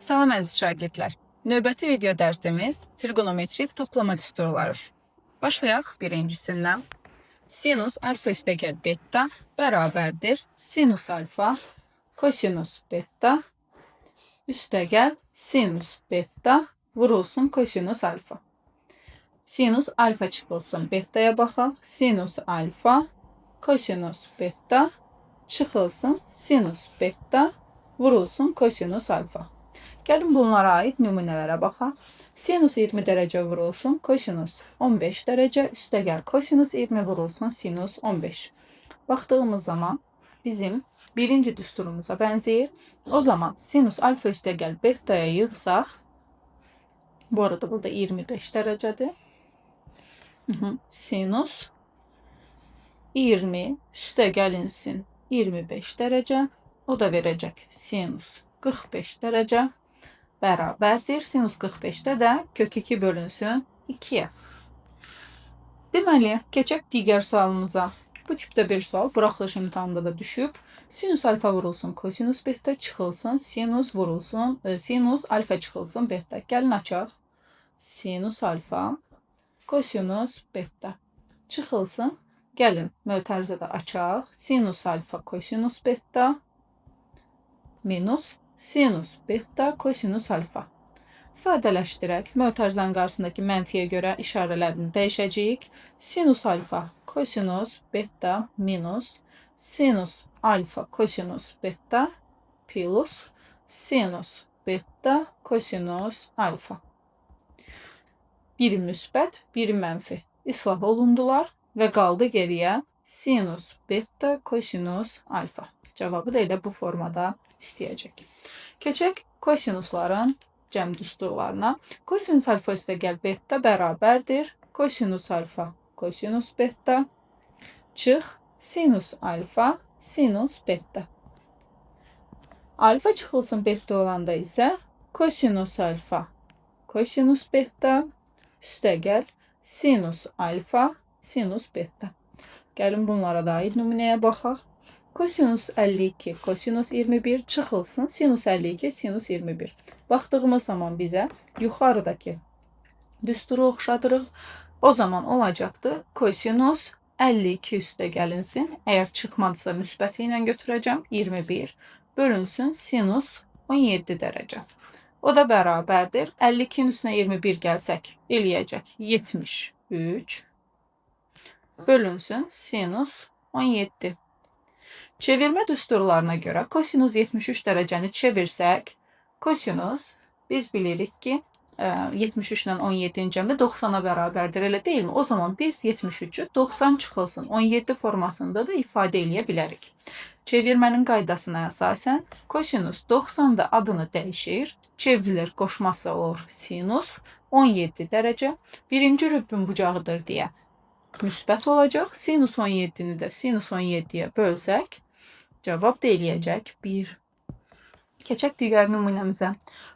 Salam əziz şagirdlər. Növbəti video dərsimiz trigonometrik toplama düsturları. Başlayaq birincisindən. Sinus alfa üstəgəl beta bərabərdir sinus alfa kosinus beta üstəgəl sinus beta vurulsun kosinus alfa. Sinus alfa çıxılsın betaya baxaq. Sinus alfa kosinus beta çıxılsın sinus beta vurulsun kosinus alfa. Gəlin bunlara aid nümunələrə baxaq. Sinus 20 dərəcə vurulsun kosinus 15 dərəcə üstəgəl kosinus 20 vurulsun sinus 15. Baxdığımız zaman bizim birinci düsturumuza bənzəyir. O zaman sinus alfa üstəgəl betaya yığsaq, bu arada burada 25 dərəcədir. Sinus 20 üstəgəlinsin 25 dərəcə, o da verəcək sinus 45 dərəcə bərabərdir. Sinus 45-də də kök 2 bölünsün 2-yə. Deməli, keçək digər sualımıza. Bu tipdə bir sual buraxılış imtahanında da düşüb. Sinus alfa vurulsun kosinus beta çıxılsın, sinus vurulsun, sinus alfa çıxılsın beta. Gəlin açaq. Sinus alfa kosinus beta çıxılsın. Gəlin mötərizə də açaq. Sinus alfa kosinus beta minus sinus beta kosinus alfa. Sadələşdirək. Mötərizənin qarşısındakı mənfiyə görə işarələrini dəyişəcəyik. Sinus alfa kosinus beta minus sinus alfa kosinus beta plus sinus beta kosinus alfa. Biri müsbət, biri mənfi. İslah olundular və qaldı geriyə sinus beta kosinus alfa. Cavabı da elə bu formada istəyəcək. Keçək kosinusların cəm düsturlarına. Kosinus alfa üstəgəl beta bərabərdir kosinus alfa kosinus beta çıx sinus alfa sinus beta. Alfa çıxılsın beta olanda isə kosinus alfa kosinus beta üstəgəl sinus alfa sinus beta. Gəlin bunlara da aid nümunəyə baxaq. Kosinus 52, kosinus 21 çıxılsın sinus 52, sinus 21. Baxdığımız zaman bizə yuxarıdakı düsturu oxşadırıq. O zaman olacaqdı kosinus 52 üstə gəlinsin. Əgər çıxmadısa müsbəti ilə götürəcəm. 21 bölünsün sinus 17 dərəcə. O da bərabərdir. 52-nin üstünə 21 gəlsək eləyəcək 73 bölünsün sinus 17. Çevirmə düsturlarına görə kosinus 73 dərəcəni çevirsək, kosinus biz bilirik ki, 73 ilə 17-nin cəmi 90-a bərabərdir, elə deyilmi? O zaman biz 73-ü 90 çıxılsın 17 formasında da ifadə eləyə bilərik. Çevirmənin qaydasına əsasən kosinus 90 da adını dəyişir, çevrilir, qoşması olur sinus 17 dərəcə. Birinci rübbün bucağıdır deyə müsbət olacaq. Sinus 17-ni də sinus 17-yə bölsək, cavab da eləyəcək 1. Keçək digər nümunəmizə.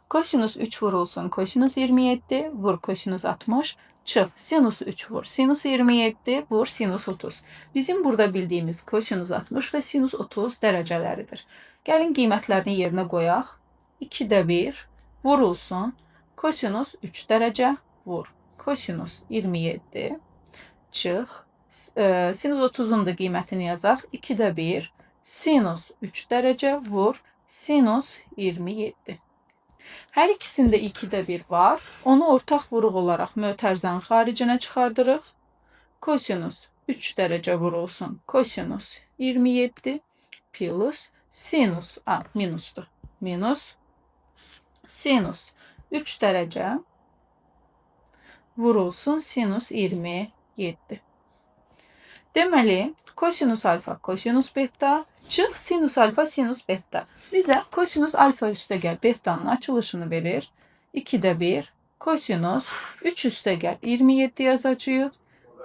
Kosinus 3 vurulsun kosinus 27 vur kosinus 60 çıx sinus 3 vur sinus 27 vur sinus 30. Bizim burada bildiyimiz kosinus 60 və sinus 30 dərəcələridir. Gəlin qiymətlərini yerinə qoyaq. 2-də 1 vurulsun kosinus 3 dərəcə vur kosinus 27 çıx. Sinus 30-un da qiymətini yazaq. 2-də 1 sinus 3 dərəcə vur sinus 27. Hər ikisində 2-də 1 var. Onu ortaq vuruq olaraq mötərizənin xaricinə çıxardırıq. Kosinus 3 dərəcə vurulsun kosinus 27 plus sinus, minusdur. Minus sinus 3 dərəcə vurulsun sinus 27. Deməli, kosinus alfa, kosinus beta, çıx sinus alfa, sinus beta. Bizə kosinus alfa üstəgəl betanın açılışını verir. 2-də 1, kosinus 3 üstəgəl 27 yazacağıq.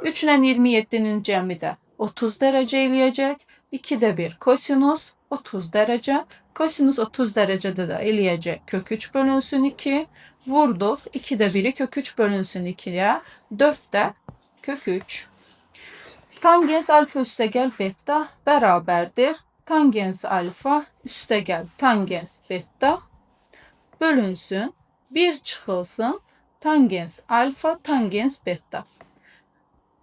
3 ilə 27-nin cəmi də 30 dərəcə eləyəcək. 2-də 1, kosinus 30 dərəcə. Kosinus 30 dərəcədə də eləyəcək kök 3 bölünsün 2. Vurduq. 2-də 1-i kök 3 bölünsün 2-yə. 4 də kök 3. Tangens alfa üstəgəl beta bərabərdir. Tangens alfa üstəgəl tangens beta Bölünsün, 1 çıxılsın tangens alfa tangens beta.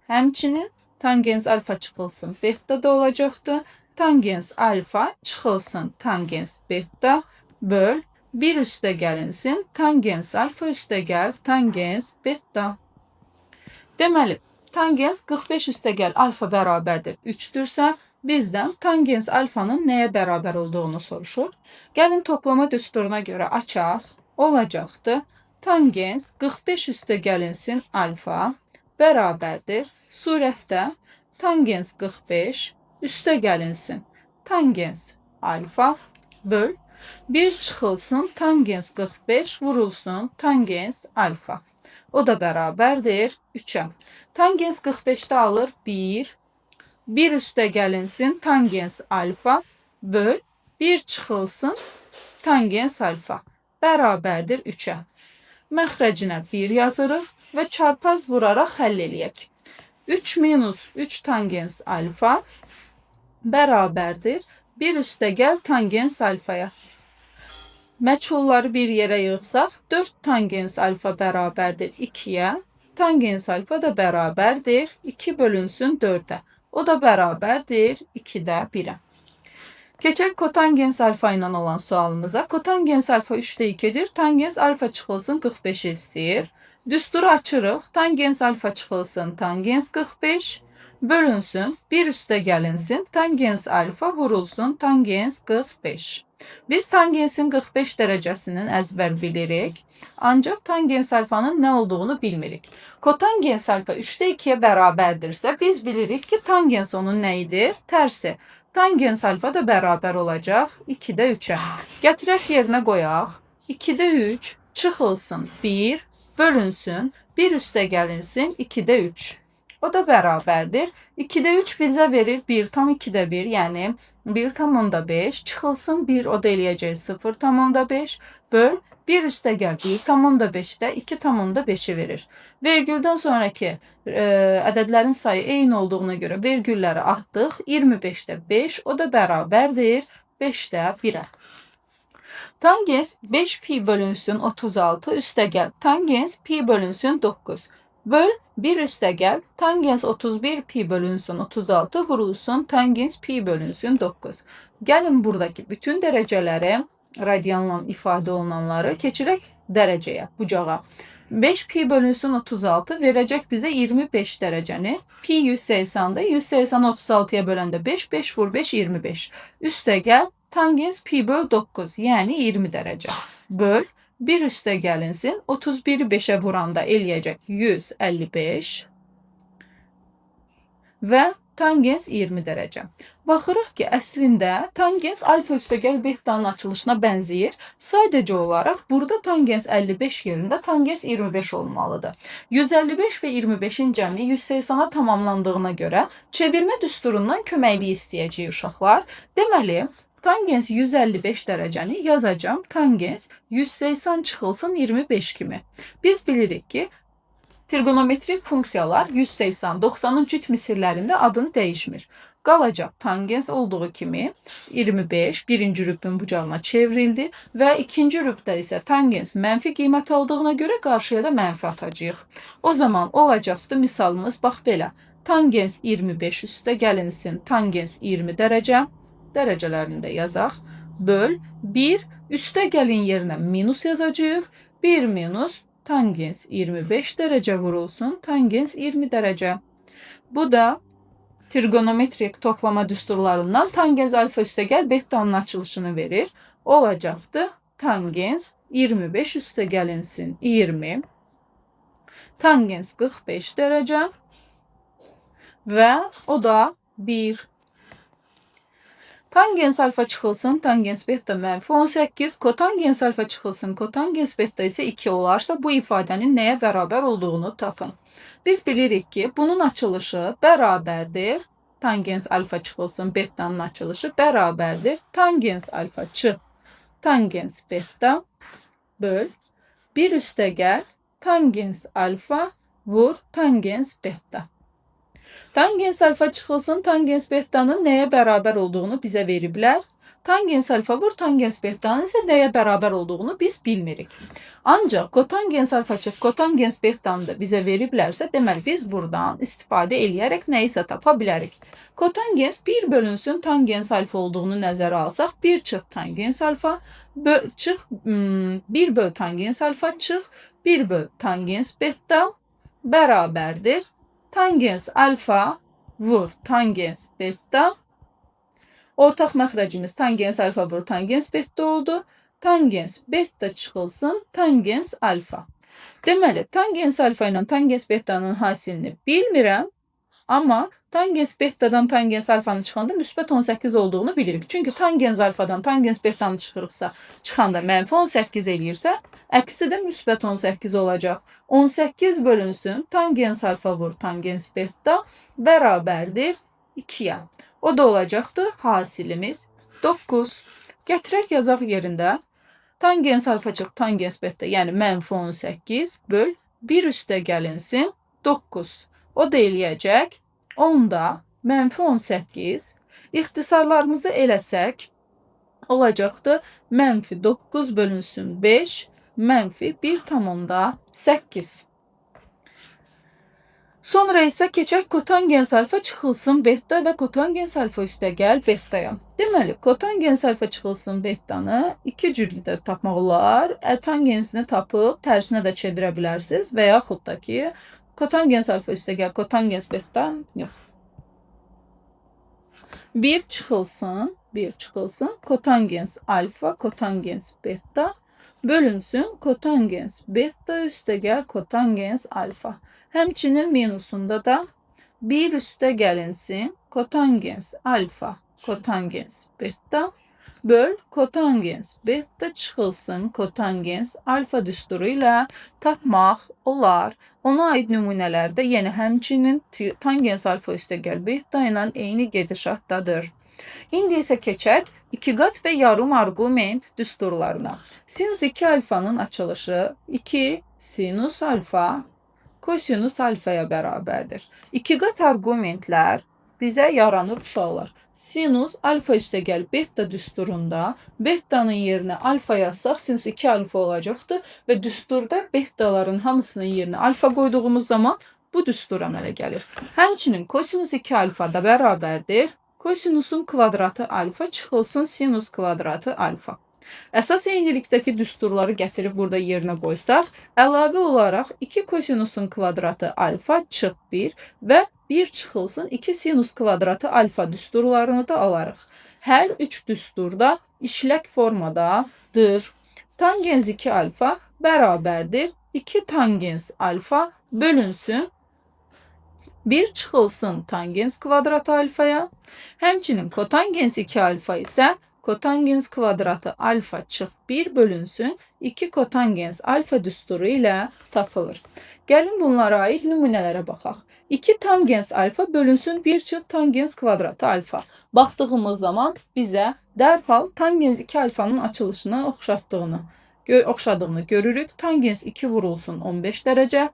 Həmçinin tangens alfa çıxılsın beta da olacaqdır. Tangens alfa çıxılsın tangens beta böl 1 üstə gəlinsin tangens alfa üstə gəl tangens beta. Deməli, tangens 45 üstə gəl alfa bərabərdir 3-dürsə, bizdən tangens alfanın nəyə bərabər olduğunu soruşur. Gəlin toplama düsturuna görə açaq. Olacaqdır. Tangens 45 üstə gəlinsin alfa bərabərdir. Surətdə tangens 45 üstə gəlinsin tangens alfa böl 1 çıxılsın tangens 45 vurulsun tangens alfa. O da bərabərdir 3-ə. Tangens 45-də alır 1. 1 üstə gəlinsin tangens alfa böl 1 çıxılsın tangens alfa bərabərdir 3-ə. Məxrəcinə 1 yazırıq və çarpaz vuraraq həll eləyək. 3 minus 3 tangens alfa bərabərdir 1 üstə gəl tangens alfaya. Məchulları bir yerə yığsaq 4 tangens alfa bərabərdir 2-yə. Tangens alfa da bərabərdir 2 bölünsün 4-ə. O da bərabərdir 2-də 1-ə. Keçək kotangens alfa ilə olan sualımıza. Kotangens alfa 3-də 2-dir. Tangens alfa çıxılsın 45-i istəyir. Düsturu açırıq. Tangens alfa çıxılsın tangens 45 bölünsün 1 üstə gəlinsin tangens alfa vurulsun tangens 45. Biz tangensin 45 dərəcəsinin əzbər bilirik. Ancaq tangens alfanın nə olduğunu bilmirik. Kotangens alfa 3-də 2-yə bərabərdirsə, biz bilirik ki, tangens onun nə idir? Tərsi. Tangens alfa da bərabər olacaq 2-də 3-ə. Gətirək yerinə qoyaq. 2-də 3 çıxılsın 1 bölünsün 1 üstə gəlinsin 2-də 3. O da bərabərdir. 2-də 3 bizə verir 1,2-də 1, yəni 1,5 çıxılsın 1, o da eləyəcək 0,5 böl 1 üstə gəl 1,5-də 2,5-i verir. Vergüldən sonraki ədədlərin sayı eyni olduğuna görə vergülləri atdıq. 25-də 5, o da bərabərdir 5-də 1-ə. Tangens 5 pi bölünsün 36 üstə gəl tangens pi bölünsün 9. Böl 1 üstə gəl tangens 31 pi bölünsün 36 vurulsun tangens pi bölünsün 9. Gəlin buradakı bütün dərəcələri radianla ifadə olunanları keçirək dərəcəyə, bucağa. 5 pi bölünsün 36 verəcək bizə 25 dərəcəni. Pi 180-da, 180-ı 36-ya böləndə 5, 5 vur 5, 25. Üstə gəl tangens pi böl 9, yəni 20 dərəcə. Böl 1 üstə gəlinsin 31-i 5-ə vuranda eləyəcək 155 və tangens 20 dərəcə. Baxırıq ki, əslində tangens alfa üstə gəl betanın açılışına bənzəyir. Sadəcə olaraq burada tangens 55 yerində tangens 25 olmalıdır. 155 və 25-in cəmi 180-a tamamlandığına görə çevirmə düsturundan köməklik istəyəcəyik uşaqlar. Deməli, tangens 155 dərəcəni yazacağam. Tangens 180 çıxılsın 25 kimi. Biz bilirik ki, trigonometrik funksiyalar 180, 90-ın cüt misillərində adını dəyişmir. Qalacaq tangens olduğu kimi 25 birinci rübün bucağına çevrildi və ikinci rübdə isə tangens mənfi qiymət aldığına görə qarşıya da mənfi atacağıq. O zaman olacaqdı misalımız bax belə. Tangens 25 üstə gəlinsin tangens 20 dərəcə. Dərəcələrini də yazaq. Böl 1 üstə gəlin yerinə minus yazacağıq. 1 minus tangens 25 dərəcə vurulsun tangens 20 dərəcə. Bu da trigonometrik toplama düsturlarından tangens alfa üstə gəl betanın açılışını verir. Olacaqdı tangens 25 üstə gəlinsin 20 tangens 45 dərəcə və o da 1. Tangens alfa çıxılsın, tangens beta mənfi 18, kotangens alfa çıxılsın, kotangens beta isə 2 olarsa bu ifadənin nəyə bərabər olduğunu tapın. Biz bilirik ki, bunun açılışı bərabərdir. Tangens alfa çıxılsın, betanın açılışı bərabərdir. Tangens alfa çı, tangens beta böl 1 üstə gəl, tangens alfa vur tangens beta. Tangens alfa çıxılsın, tangens betanın nəyə bərabər olduğunu bizə veriblər. Tangens alfa vur tangens betanın isə nəyə bərabər olduğunu biz bilmirik. Ancaq kotangens alfa çıx kotangens betanı da bizə veriblərsə, deməli biz buradan istifadə eləyərək nəyisə tapa bilərik. Kotangens 1 bölünsün tangens alfa olduğunu nəzərə alsaq, 1 çıx tangens alfa, çıx 1 böl tangens alfa çıx 1 böl tangens beta bərabərdir. Tangens alfa vur tangens beta. Ortaq məxrəcimiz tangens alfa vur tangens beta oldu. Tangens beta çıxılsın tangens alfa. Deməli, tangens alfa ilə tangens betanın hasilini bilmirəm, amma tangens betadan tangens alfanı çıxanda müsbət 18 olduğunu bilirik. Çünki tangens alfadan tangens betanı çıxırıqsa, çıxanda mənfi 18 eləyirsə, əksi də müsbət 18 olacaq. 18 bölünsün tangens alfa vur tangens beta bərabərdir 2-yə. O da olacaqdır hasilimiz 9. Gətirək yazaq yerində. Tangens alfa çıx tangens beta, yəni mənfi 18 böl 1 üstə gəlinsin 9. O da eləyəcək 10-da mənfi 18. İxtisarlarımızı eləsək olacaqdır mənfi 9 bölünsün 5 mənfi 1,8. Sonra isə keçək kotangens alfa çıxılsın beta və kotangens alfa üstəgəl betaya. Deməli, kotangens alfa çıxılsın betanı iki cürlü də tapmaq olar. Tangensini tapıb tərsinə də çevirə bilərsiniz və yaxud da ki, kotangens alfa üstəgəl kotangens beta yox. 1 çıxılsın, 1 çıxılsın kotangens alfa kotangens beta bölünsün kotangens beta üstəgəl kotangens alfa. Həmçinin minusunda da 1 üstə gəlinsin kotangens alfa kotangens beta böl kotangens beta çıxılsın kotangens alfa düsturu ilə tapmaq olar. Ona aid nümunələrdə yenə həmçinin tangens alfa üstəgəl beta ilə eyni gedişatdadır. İndi isə keçək iki qat və yarım arqument düsturlarına. Sinus 2 alfanın açılışı 2 sinus alfa kosinus alfaya bərabərdir. İki qat arqumentlər bizə yaranır uşaqlar. Sinus alfa üstəgəl beta düsturunda betanın yerinə alfa yazsaq sinus 2 alfa olacaqdır və düsturda betaların hamısının yerinə alfa qoyduğumuz zaman bu düstur əmələ gəlir. Həmçinin kosinus 2 alfa da bərabərdir. Kosinusun kvadratı alfa çıxılsın sinus kvadratı alfa. Əsas eynilikdəki düsturları gətirib burada yerinə qoysaq, əlavə olaraq 2 kosinusun kvadratı alfa çıx 1 və 1 çıxılsın 2 sinus kvadratı alfa düsturlarını da alarıq. Hər üç düsturda işlək formadadır. Tangens 2 alfa bərabərdir. 2 tangens alfa bölünsün 1 çıxılsın tangens kvadratı alfaya. Həmçinin kotangens 2 alfa isə kotangens kvadratı alfa çıx 1 bölünsün 2 kotangens alfa düsturu ilə tapılır. Gəlin bunlara aid nümunələrə baxaq. 2 tangens alfa bölünsün 1 çıx tangens kvadratı alfa. Baxdığımız zaman bizə dərhal tangens 2 alfanın açılışına oxşadığını görürük. Tangens 2 vurulsun 15 dərəcə,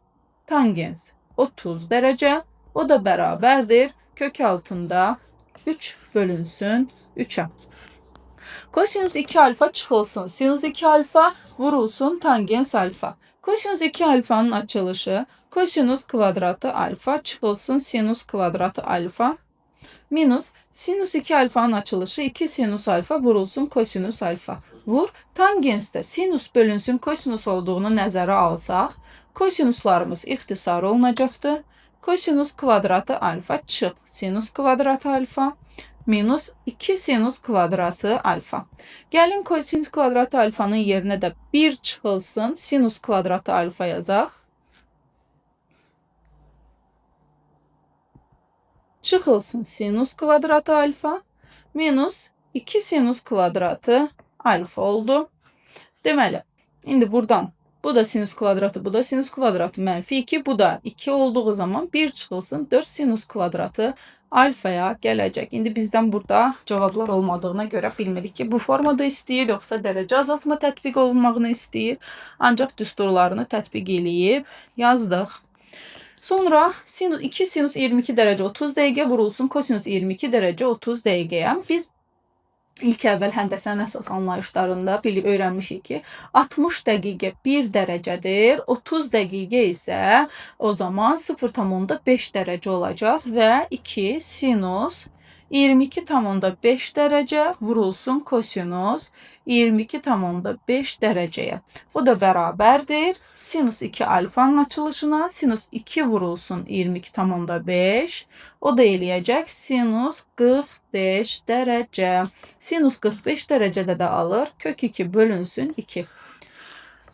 tangens 30 dərəcə, o da bərabərdir kök altında 3 bölünsün 3'e. Kosinus 2 alfa çıxılsın. Sinus 2 alfa vurulsun tangens alfa. Kosinus 2 alfanın açılışı kosinus kvadratı alfa çıxılsın sinus kvadratı alfa minus sinus 2 alfanın açılışı 2 sinus alfa vurulsun kosinus alfa. Vur. Tangensdə sinus bölünsün kosinus olduğunu nəzərə alsaq, kosinuslarımız ixtisar olunacaqdır. Kosinus kvadratı alfa çıx sinus kvadratı alfa minus 2 sinus kvadratı alfa. Gəlin kosinus kvadratı alfanın yerinə də 1 çıxılsın sinus kvadratı alfa yazaq. Çıxılsın sinus kvadratı alfa minus 2 sinus kvadratı alfa oldu. Deməli, indi buradan bu da sinus kvadratı, bu da sinus kvadratı mənfi 2, bu da 2 olduğu zaman 1 çıxılsın 4 sinus kvadratı alfaya gələcək. İndi bizdən burada cavablar olmadığına görə bilmirik ki, bu formada istəyir, yoxsa dərəcə azaltma tətbiq olunmağını istəyir. Ancaq düsturlarını tətbiq eləyib yazdıq. Sonra sinus 2 sinus 22 dərəcə 30 dəqiqə vurulsun kosinus 22 dərəcə 30 dəqiqəyə. Biz İlk əvvəl həndəsənin əsas anlayışlarında bilib öyrənmişik ki, 60 dəqiqə 1 dərəcədir, 30 dəqiqə isə o zaman 0,5 dərəcə olacaq və 2 sinus 22,5 dərəcə vurulsun kosinus 22,5 dərəcəyə. O da bərabərdir sinus 2 alfanın açılışına, sinus 2 vurulsun 22,5, o da eləyəcək sinus 45 dərəcə. Sinus 45 dərəcədə də alır, kök 2 bölünsün 2.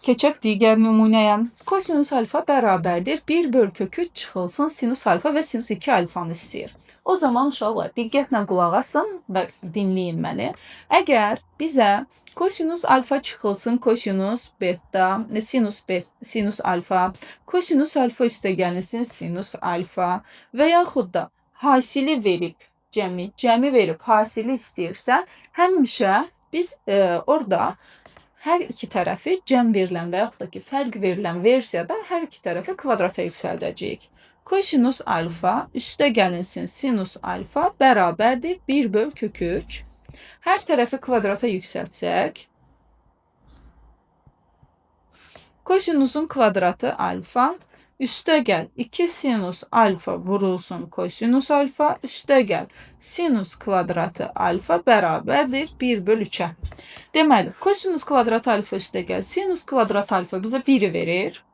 Keçək digər nümunəyə. Kosinus alfa bərabərdir 1 böl kök 3 çıxılsın sinus alfa və sinus 2 alfanı istəyir. O zaman uşaqlar diqqətlə qulaq asın və dinləyin məni. Əgər bizə kosinus alfa çıxılsın kosinus beta, sinus alfa, kosinus alfa üstə gəlinsin sinus alfa və yaxud da hasili verib, cəmi verib hasili istəyirsə, həmişə biz orada hər iki tərəfi cəm verilən və yaxud da ki, fərq verilən versiyada hər iki tərəfi kvadrata yüksəldəcəyik. Kosinus alfa üstə gəlinsin sinus alfa bərabərdir 1 böl kök 3. Hər tərəfi kvadrata yüksəltsək, kosinusun kvadratı alfa, üstə gəl 2 sinus alfa vurulsun kosinus alfa, üstə gəl sinus kvadratı alfa bərabərdir 1 böl 3-ə. Deməli, kosinus kvadratı alfa üstə gəl sinus kvadratı alfa bizə 1-i verir.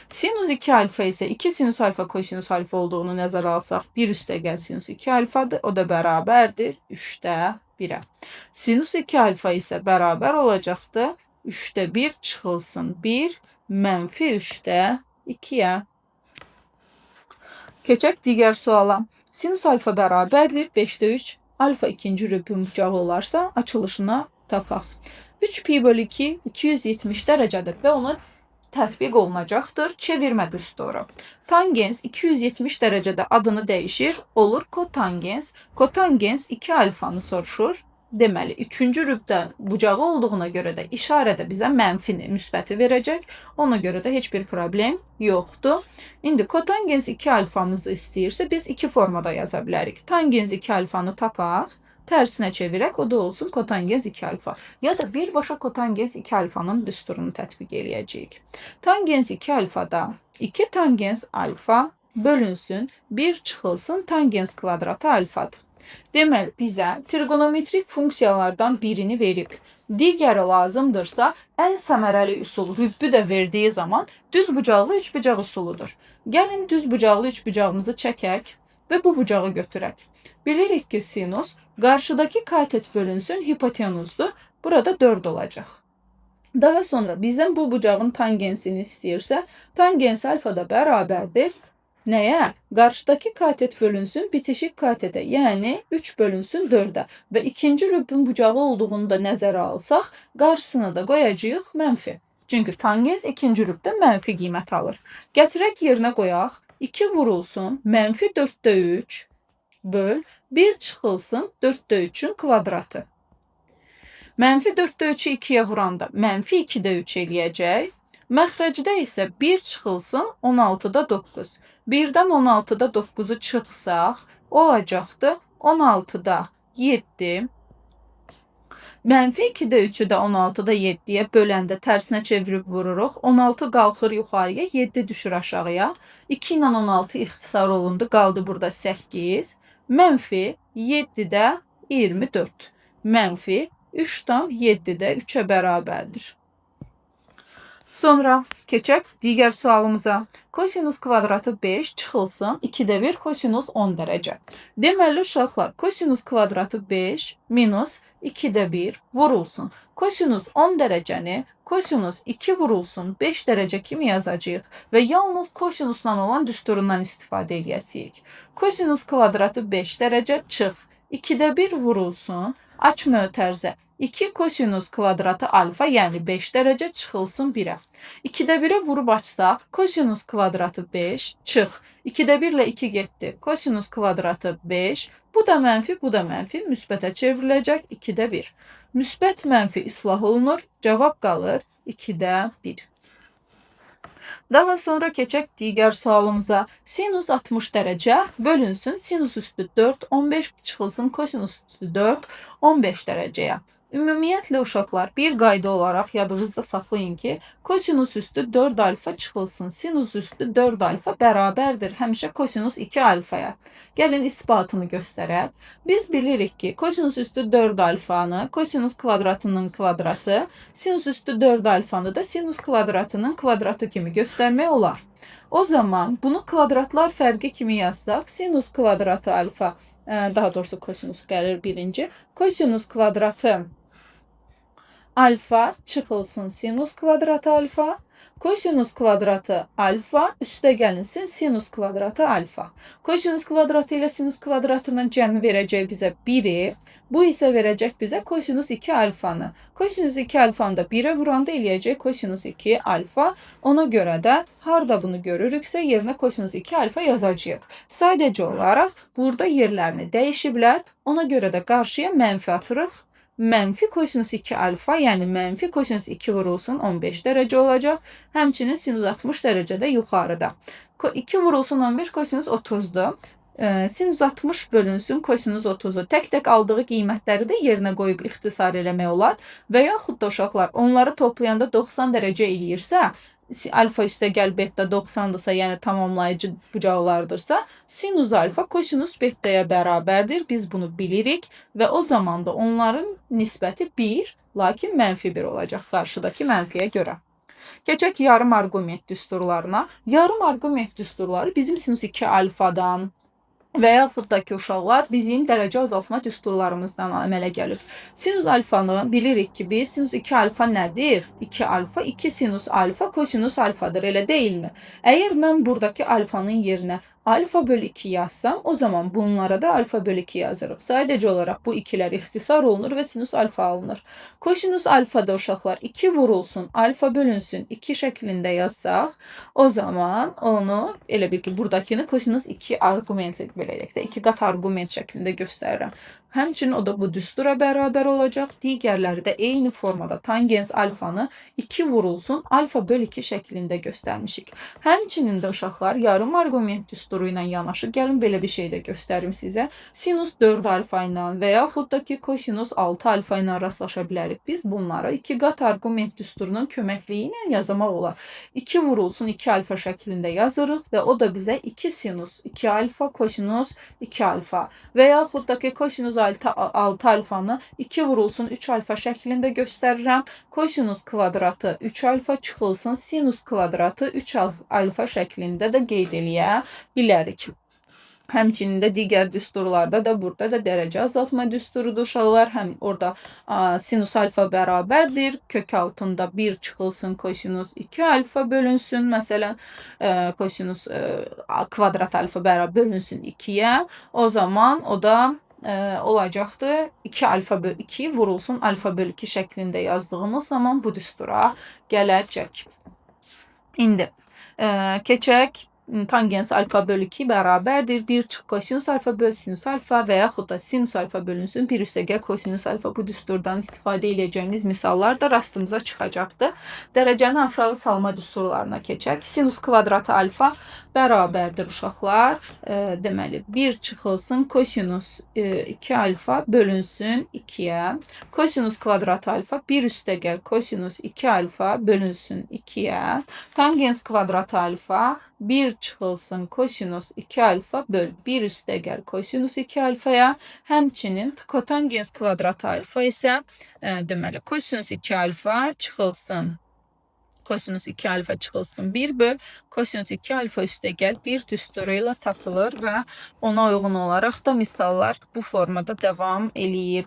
Sinus 2 alfa isə 2 sinus alfa kosinus alfa olduğunu nəzərə alsaq, 1 üstə gəl sinus 2 alfadır, o da bərabərdir 3-də 1-ə. Sinus 2 alfa isə bərabər olacaqdır 3-də 1 çıxılsın 1, mənfi 3-də 2-yə. Keçək digər suala. Sinus alfa bərabərdir 5-də 3, alfa ikinci rübün bucağı olarsa açılışına tapaq. 3 pi bölü 2, 270 dərəcədir və ona tətbiq olunacaqdır çevirmə düsturu. Tangens 270 dərəcədə adını dəyişir, olur kotangens. Kotangens 2 alfanı soruşur. Deməli, 3-cü rübdə bucağı olduğuna görə də işarədə bizə mənfini, müsbəti verəcək. Ona görə də heç bir problem yoxdur. İndi kotangens 2 alfamızı istəyirsə, biz iki formada yaza bilərik. Tangens 2 alfanı tapaq, tərsinə çevirək, o da olsun kotangens 2 alfa. Ya da birbaşa kotangens 2 alfanın düsturunu tətbiq eləyəcəyik. Tangens 2 alfada 2 tangens alfa bölünsün, 1 çıxılsın tangens kvadratı alfadır. Deməli, bizə trigonometrik funksiyalardan birini verib, digəri lazımdırsa, ən səmərəli üsul rübbü də verdiyi zaman düz bucaqlı üçbucaq üsuludur. Gəlin düz bucaqlı üçbucağımızı çəkək və bu bucağı götürək. Bilirik ki, sinus qarşıdakı katet bölünsün hipotenuzdur. Burada 4 olacaq. Daha sonra bizdən bu bucağın tangensini istəyirsə, tangens alfa da bərabərdir. Nəyə? Qarşıdakı katet bölünsün bitişik katetə, yəni 3 bölünsün 4-ə və ikinci rübbün bucağı olduğunu da nəzərə alsaq, qarşısına da qoyacağıq mənfi. Çünki tangens ikinci rübdə mənfi qiymət alır. Gətirək yerinə qoyaq. 2 vurulsun mənfi 4-də 3 böl 1 çıxılsın 4-də 3-ün kvadratı. Mənfi 4-də 3-ü 2-yə vuranda mənfi 2-də 3 eləyəcək. Məxrəcdə isə 1 çıxılsın 16-da 9. 1-dən 16-da 9-u çıxsaq olacaqdı 16-da 7. Mənfi 2-də 3-ü də 16-da 7-yə böləndə tərsinə çevirib vururuq. 16 qalxır yuxarıya, 7 düşür aşağıya. 2 ilə 16 ixtisar olundu, qaldı burada 8. Mənfi 7-də 24. Mənfi 3,7-də 3-ə bərabərdir. Sonra keçək digər sualımıza. Kosinus kvadratı 5 çıxılsın 2-də 1 kosinus 10 dərəcə. Deməli uşaqlar, kosinus kvadratı 5 minus 2-də 1 vurulsun. Kosinus 10 dərəcəni kosinus 2 vurulsun 5 dərəcə kimi yazacağıq və yalnız kosinusla olan düsturundan istifadə eləyəsiyik. Kosinus kvadratı 5 dərəcə çıx 2-də 1 vurulsun. Aç mötərizə 2 kosinus kvadratı alfa, yəni 5 dərəcə çıxılsın 1-ə. 2-də 1-ə vurub açsaq, kosinus kvadratı 5 çıx. 2-də 1 ilə 2 getdi. Kosinus kvadratı 5. Bu da mənfi, bu da mənfi. Müsbətə çevriləcək 2-də 1. Müsbət mənfi islah olunur. Cavab qalır 2-də 1. Daha sonra keçək digər sualımıza. Sinus 60 dərəcə bölünsün sinus üstü 4, 15 çıxılsın kosinus üstü 4, 15 dərəcəyə. Ümumiyyətlə uşaqlar, bir qayda olaraq yadınızda saxlayın ki, kosinus üstü 4 alfa çıxılsın sinus üstü 4 alfa bərabərdir həmişə kosinus 2 alfaya. Gəlin isbatını göstərək. Biz bilirik ki, kosinus üstü 4 alfanı kosinus kvadratının kvadratı, sinus üstü 4 alfanı da sinus kvadratının kvadratı kimi göstərmək olar. O zaman bunu kvadratlar fərqi kimi yazsaq, sinus kvadratı alfa, daha doğrusu kosinus gəlir birinci, kosinus kvadratı alfa çıxılsın sinus kvadratı alfa, kosinus kvadratı alfa üstə gəlinsin sinus kvadratı alfa. Kosinus kvadratı ilə sinus kvadratının cəmi verəcək bizə 1-i, bu isə verəcək bizə kosinus 2 alfanı. Kosinus 2 alfanı da 1-ə vuranda eləyəcək kosinus 2 alfa. Ona görə də harda bunu görürüksə yerinə kosinus 2 alfa yazacağıq. Sadəcə olaraq burada yerlərini dəyişiblər. Ona görə də qarşıya mənfi atırıq. Mənfi kosinus 2 alfa, yəni mənfi kosinus 2 vurulsun 15 dərəcə olacaq. Həmçinin sinus 60 dərəcədə yuxarıda. 2 vurulsun 15 kosinus 30-dur. Sinus 60 bölünsün kosinus 30-u. Tək-tək aldığı qiymətləri də yerinə qoyub ixtisar eləmək olar. Və yaxud da uşaqlar onları toplayanda 90 dərəcə eləyirsə, alfa üstə gəl beta 90-dırsa, yəni tamamlayıcı bucaqlardırsa, sinus alfa kosinus betaya bərabərdir. Biz bunu bilirik və o zaman da onların nisbəti 1, lakin mənfi 1 olacaq qarşıdakı mənfiyə görə. Keçək yarım arqument düsturlarına. Yarım arqument düsturları bizim sinus 2 alfadan və yaxud da ki, uşaqlar bizim dərəcə azaltma düsturlarımızdan əmələ gəlib. Sinus alfanı bilirik ki, biz sinus 2 alfa nədir? 2 alfa 2 sinus alfa kosinus alfadır, elə deyilmi? Əgər mən buradakı alfanın yerinə alfa bölü 2 yazsam, o zaman bunlara da alfa bölü 2 yazırıq. Sadəcə olaraq bu ikilər ixtisar olunur və sinus alfa alınır. Kosinus alfada uşaqlar 2 vurulsun, alfa bölünsün 2 şəklində yazsaq, o zaman onu elə bil ki, buradakını kosinus 2 arqument, belə deyək də, 2 qat arqument şəklində göstərirəm. Həmçinin o da bu düstura bərabər olacaq. Digərləri də eyni formada tangens alfanı 2 vurulsun, alfa böl 2 şəklində göstərmişik. Həmçinin də uşaqlar yarım arqument düsturu ilə yanaşı gəlin belə bir şey də göstərim sizə. Sinus 4 alfa ilə və yaxud da ki, kosinus 6 alfa ilə rastlaşa bilərik. Biz bunları 2 qat arqument düsturunun köməkliyi ilə yazmaq olar. 2 vurulsun 2 alfa şəklində yazırıq və o da bizə 2 sinus 2 alfa kosinus 2 alfa və yaxud da ki, kosinus 6 alfanı 2 vurulsun 3 alfa şəklində göstərirəm. Kosinus kvadratı 3 alfa çıxılsın sinus kvadratı 3 alfa şəklində də qeyd eləyə bilərik. Həmçinin də digər düsturlarda da burada da dərəcə azaltma düsturudur uşaqlar. Həm orada sinus alfa bərabərdir. Kök altında 1 çıxılsın kosinus 2 alfa bölünsün. Məsələn, kosinus kvadrat alfa bərabər bölünsün 2-yə. O zaman o da olacaqdır. 2 alfa böl 2 vurulsun alfa böl 2 şəklində yazdığımız zaman bu düstura gələcək. İndi keçək tangens alfa böl 2 bərabərdir. 1 çıx kosinus alfa böl sinus alfa və yaxud da sinus alfa bölünsün 1 üstəgəl kosinus alfa. Bu düsturdan istifadə edəcəyimiz misallar da rastımıza çıxacaqdır. Dərəcəni aşağı salma düsturlarına keçək. Sinus kvadratı alfa bərabərdir uşaqlar. Deməli 1 çıxılsın kosinus 2 alfa bölünsün 2-yə. Kosinus kvadratı alfa 1 üstəgəl kosinus 2 alfa bölünsün 2-yə. Tangens kvadratı alfa 1 çıxılsın kosinus 2 alfa böl 1 üstəgəl kosinus 2 alfaya. Həmçinin kotangens kvadratı alfa isə deməli kosinus 2 alfa çıxılsın kosinus 2 alfa çıxılsın 1 böl kosinus 2 alfa üstəgəl 1 düsturu ilə tapılır və ona uyğun olaraq da misallar bu formada davam eləyir.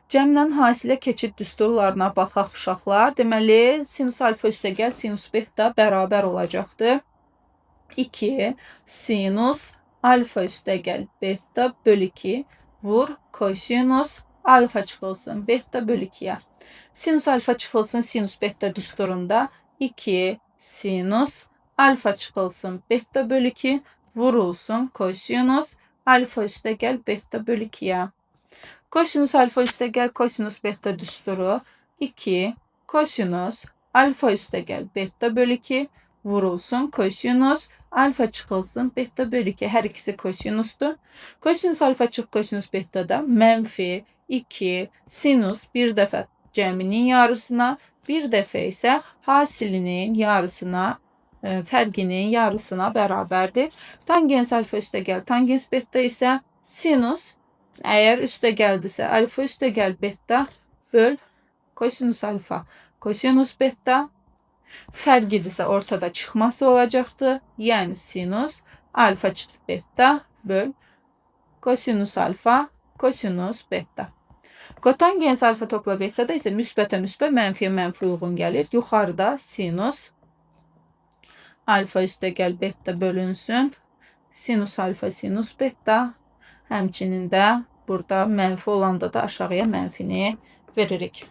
Cəmlə hasilə keçid düsturlarına baxaq uşaqlar. Deməli sinus alfa üstəgəl sinus beta bərabər olacaqdır. 2 sinus alfa üstəgəl beta böl 2 vur kosinus alfa çıxılsın beta böl 2-yə. Sinus alfa çıxılsın sinus beta düsturunda 2 sinus alfa çıxılsın beta böl 2 vurulsun kosinus alfa üstəgəl beta böl 2-yə. Kosinus alfa üstəgəl kosinus beta düsturu 2 kosinus alfa üstəgəl beta böl 2 vurulsun kosinus alfa çıxılsın beta bölü 2. Hər ikisi kosinusdur. Kosinus alfa çıx kosinus beta da mənfi 2 sinus bir dəfə cəminin yarısına, bir dəfə isə hasilinin yarısına, fərqinin yarısına bərabərdir. Tangens alfa üstəgəl tangens beta isə sinus, əgər üstəgəldirsə alfa üstəgəl beta böl kosinus alfa kosinus beta. Fərqidirsə ortada çıxması olacaqdır. Yəni sinus alfa çıx beta böl kosinus alfa kosinus beta. Kotangens alfa topla beta da isə müsbətə müsbət, mənfiyə mənfi uyğun gəlir. Yuxarıda sinus alfa üstəgəl beta bölünsün. Sinus alfa sinus beta. Həmçinin də burada mənfi olanda da aşağıya mənfini veririk.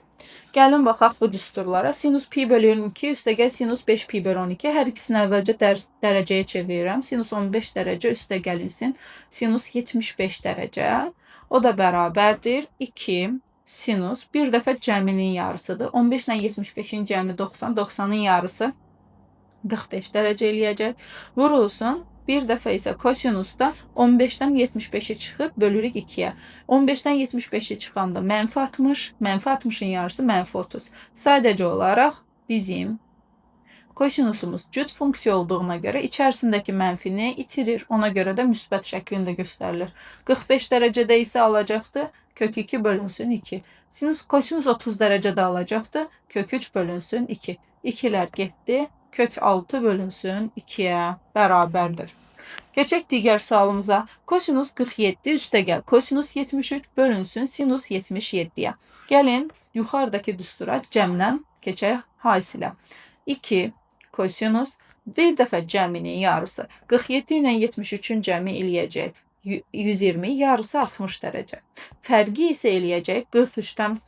Gəlin baxaq bu düsturlara. Sinus pi bölü 22 üstəgəl sinus 5 pi bölü 12. Hər ikisini əvvəlcə dərəcəyə çevirirəm. Sinus 15 dərəcə üstəgəlinsin. Sinus 75 dərəcə. O da bərabərdir 2 sinus bir dəfə cəminin yarısıdır. 15 ilə 75-in cəmi 90, 90-ın yarısı 45 dərəcə eləyəcək. Vurulsun. Bir dəfə isə kosinusda 15-dən 75-i çıxıb bölürük 2-yə. 15-dən 75-i çıxanda mənfi 60, mənfi 60-ın yarısı mənfi 30. Sadəcə olaraq bizim kosinusumuz cüt funksiya olduğuna görə içərisindəki mənfini itirir. Ona görə də müsbət şəklində göstərilir. 45 dərəcədə isə alacaqdı kök 2 bölünsün 2. Sinus, kosinus 30 dərəcədə alacaqdı kök 3 bölünsün 2. 2-lər getdi. Kök 6 bölünsün 2-yə bərabərdir. Keçək digər sualımıza. Kosinus 47 üstəgəl kosinus 73 bölünsün sinus 77-yə. Gəlin yuxarıdakı düstura cəmdən keçək hasilə. 2 kosinus bir dəfə cəminin yarısı 47 ilə 73-ün cəmi eləyəcək 120, yarısı 60 dərəcə. Fərqi isə eləyəcək 43-dən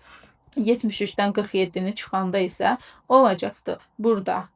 73-dən 47-ni çıxanda isə olacaqdır. Burada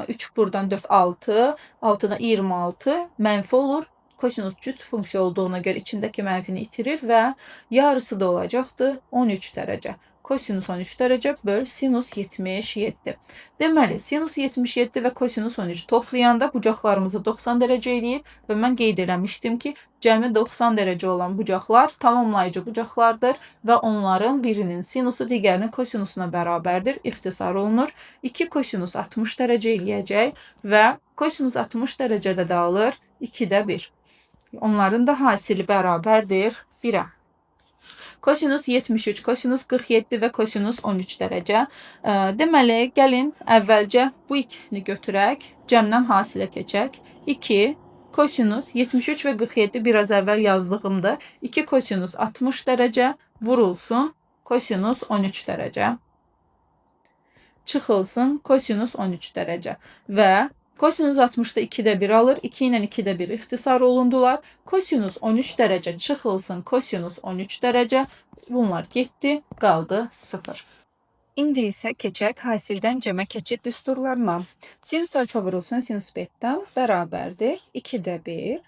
3 buradan 4, 6, 6-dan 26 mənfi olur. Kosinus cüt funksiya olduğuna görə içindəki mənfini itirir və yarısı da olacaqdır 13 dərəcə. Kosinus 13 dərəcə böl sinus 77. Deməli, sinus 77 və kosinus 13 toplayanda bucaqlarımızı 90 dərəcə eləyir və mən qeyd eləmişdim ki, cəmi 90 dərəcə olan bucaqlar tamamlayıcı bucaqlardır və onların birinin sinusu digərinin kosinusuna bərabərdir, ixtisar olunur. 2 kosinus 60 dərəcə eləyəcək və kosinus 60 dərəcədə də alır 2-də 1. Onların da hasili bərabərdir 1-ə. Kosinus 73, kosinus 47 və kosinus 13 dərəcə. Deməli, gəlin əvvəlcə bu ikisini götürək, cəmdən hasilə keçək. 2 kosinus 73 və 47 biraz əvvəl yazdığımdır. 2 kosinus 60 dərəcə vurulsun kosinus 13 dərəcə. Çıxılsın kosinus 13 dərəcə və kosinus 60-da 2-də 1 alır. 2 ilə 2-də 1 ixtisar olundular. Kosinus 13 dərəcə çıxılsın kosinus 13 dərəcə. Bunlar getdi, qaldı 0. İndi isə keçək hasildən cəmə keçid düsturlarına. Sinus alfa vurulsun sinus beta bərabərdir 2-də 1.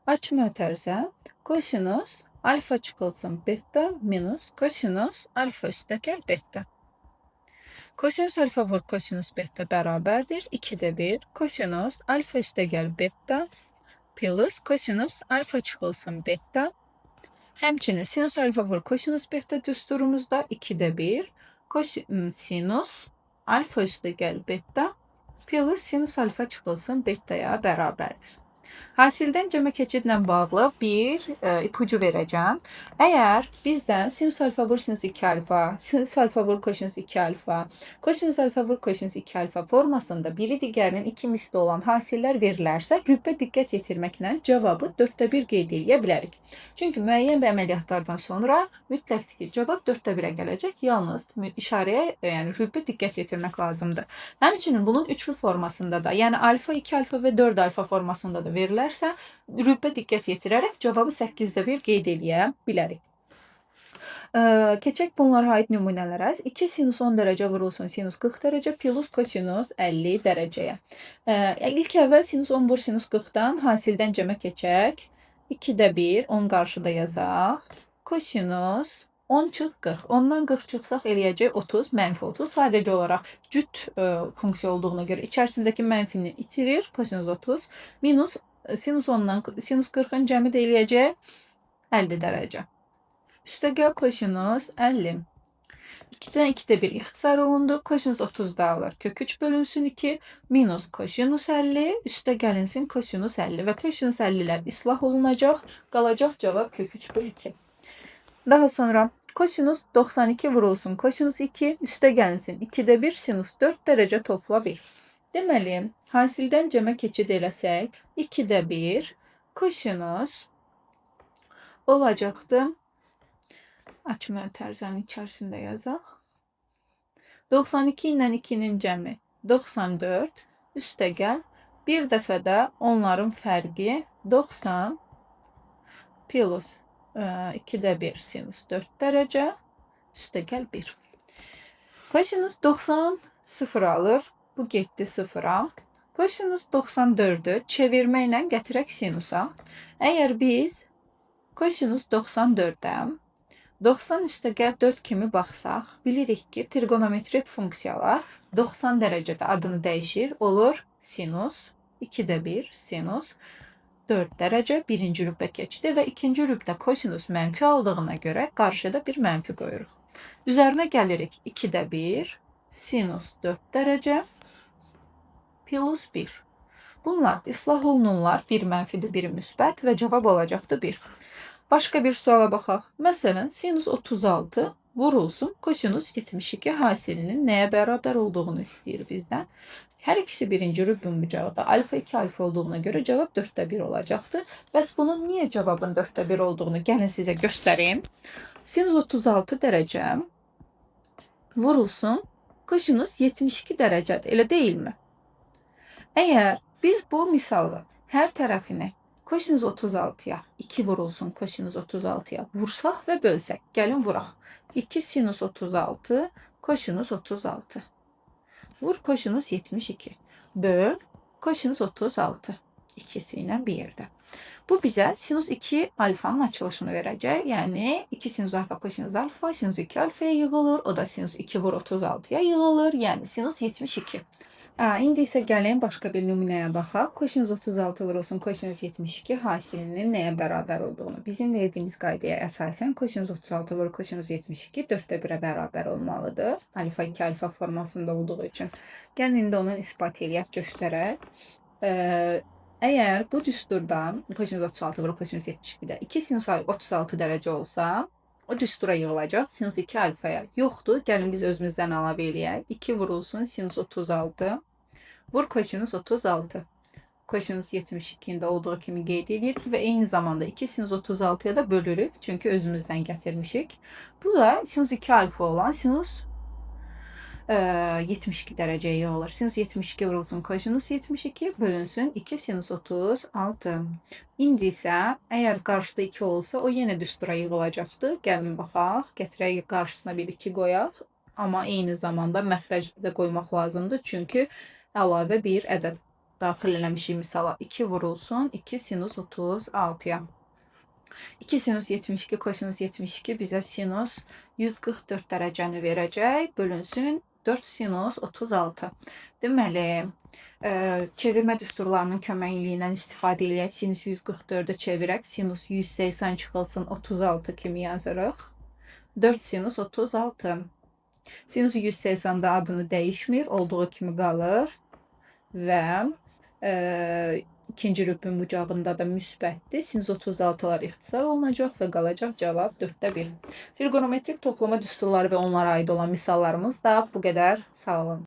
Açma ötərzə kosinus alfa çıxılsın beta minus kosinus alfa üstəgəl beta. Kosinus alfa vur kosinus beta bərabərdir 2-də 1 kosinus alfa üstəgəl beta plus kosinus alfa çıxılsın beta. Həmçinin sinus alfa vur kosinus beta düsturumuzda 2-də 1 sinus alfa üstəgəl beta plus sinus alfa çıxılsın betaya bərabərdir. Hasildən cəmə keçidlə bağlı bir ipucu verəcəm. Əgər bizdən sinus alfa vur sinus 2 alfa, sinus alfa vur kosinus 2 alfa, kosinus alfa vur kosinus 2 alfa formasında biri digərinin iki misli olan hasillər verilərsə, rübbə diqqət yetirməklə cavabı 4-də 1 qeyd eləyə bilərik. Çünki müəyyən bir əməliyyatlardan sonra mütləqdir ki, cavab 4-də 1-ə gələcək. Yalnız işarəyə, yəni rübbə diqqət yetirmək lazımdır. Həmçinin bunun üçlü formasında da, yəni alfa, 2 alfa və 4 alfa formasında da verilərsə, rübbə diqqət yetirərək cavabı 8-də 1 qeyd eləyə bilərik. Keçək bunlara aid nümunələrə. 2 sinus 10 dərəcə vurulsun sinus 40 dərəcə plus kosinus 50 dərəcəyə. İlk əvvəl sinus 10 vur sinus 40-dan hasildən cəmə keçək. 2-də 1, onu qarşıda yazaq. Kosinus 10 çıx 40. 10-dan 40 çıxsaq eləyəcək 30, mənfi 30. Sadəcə olaraq cüt funksiya olduğuna görə içərisindəki mənfini itirir. Kosinus 30 minus sinus 10-dan sinus 40-ın cəmi də eləyəcək 50 dərəcə. Üstəgəl kosinus 50. 2-dən 2-də 1 ixtisar olundu. Kosinus 30 da alır. Kök 3 bölünsün 2 minus kosinus 50 üstə gəlinsin kosinus 50 və kosinus 50-lər islah olunacaq. Qalacaq cavab kök 3 bölü 2. Daha sonra kosinus 92 vurulsun kosinus 2 üstə gəlinsin 2-də 1 sinus 4 dərəcə topla 1. Deməli, hasildən cəmə keçid eləsək 2-də 1 kosinus olacaqdı. Açma tərzənin içərisində yazaq. 92 ilə 2-nin cəmi 94 üstəgəl bir dəfə də onların fərqi 90 plus 2-də 1 sinus 4 dərəcə üstəgəl 1. Kosinus 90 0 alır. Bu getdi 0-a. Kosinus 94-ü çevirməklə gətirək sinusa. Əgər biz kosinus 94-ə 90 üstəgəl 4 kimi baxsaq, bilirik ki, trigonometrik funksiyalar 90 dərəcədə adını dəyişir. Olur sinus 2-də 1 sinus 4 dərəcə birinci rübə keçdi və ikinci rübdə kosinus mənfi aldığına görə qarşıda bir mənfi qoyuruq. Üzərinə gəlirik 2-də 1 sinus 4 dərəcə plus 1. Bunlar islah olunurlar. Bir mənfidir, biri müsbət və cavab olacaqdır 1. Başqa bir suala baxaq. Məsələn, sinus 36 vurulsun kosinus 72 hasilinin nəyə bərabər olduğunu istəyir bizdən. Hər ikisi birinci rübün bucağında alfa 2 alfa olduğuna görə cavab 4-də 1 olacaqdır. Bəs bunun niyə cavabın 4-də 1 olduğunu gəlin sizə göstərim. Sinus 36 dərəcə vurulsun kosinus 72 dərəcədir, elə deyilmi? Əgər biz bu misalı hər tərəfini kosinus 36-ya 2 vurulsun kosinus 36-ya vursaq və bölsək, gəlin vuraq. 2 sinus 36 kosinus 36. Vur kosinus 72. Böl kosinus 36. İkisi ilə bir yerdə. Bu bizə sinus 2 alfanın açılışını verəcək. Yəni 2 sinus alfa kosinus alfa sinus 2 alfaya yığılır. O da sinus 2 vur 36-ya yığılır. Yəni sinus 72. İndi isə gəlin başqa bir nümunəyə baxaq. Kosinus 36 vurulsun kosinus 72 hasilinin nəyə bərabər olduğunu. Bizim verdiyimiz qaydaya əsasən kosinus 36 vur kosinus 72 4-də 1-ə bərabər olmalıdır. Alfa 2 alfa formasında olduğu üçün. Gəlin indi onun isbat eləyək, göstərək. Əgər bu düsturda kosinus 36 vur kosinus 72-də 2 sinus 36 dərəcə olsa, o düstura yığılacaq. Sinus 2 alfaya yoxdur. Gəlin biz özümüzdən əlavə eləyək. 2 vurulsun sinus 36 vur kosinus 36. Kosinus 72-ni də olduğu kimi qeyd edirik və eyni zamanda 2 sinus 36-ya da bölürük. Çünki özümüzdən gətirmişik. Bu da sinus 2 alfa olan sinus 72 dərəcəyə yığılır. Sinus 72 vurulsun kosinus 72 bölünsün 2 sinus 36. İndi isə əgər qarşıda 2 olsa o yenə düstura yığılacaqdır. Gəlin baxaq. Gətirək qarşısına bir 2 qoyaq. Amma eyni zamanda məxrəcdə də qoymaq lazımdır. Çünki əlavə bir ədəd daxil eləmişik misala. 2 vurulsun 2 sinus 36-ya. 2 sinus 72 kosinus 72 bizə sinus 144 dərəcəni verəcək. Bölünsün 4 sinus 36. Deməli, çevirmə düsturlarının köməkliyi ilə istifadə eləyək. Sinus 144-ü çevirək. Sinus 180 çıxılsın 36 kimi yazırıq. 4 sinus 36. Sinus 180-də adını dəyişmir, olduğu kimi qalır və ikinci rübün bucağında da müsbətdir. Sinus 36-lar ixtisar olunacaq və qalacaq cavab 4-də 1. Trigonometrik toplama düsturları və onlara aid olan misallarımız da bu qədər. Sağ olun.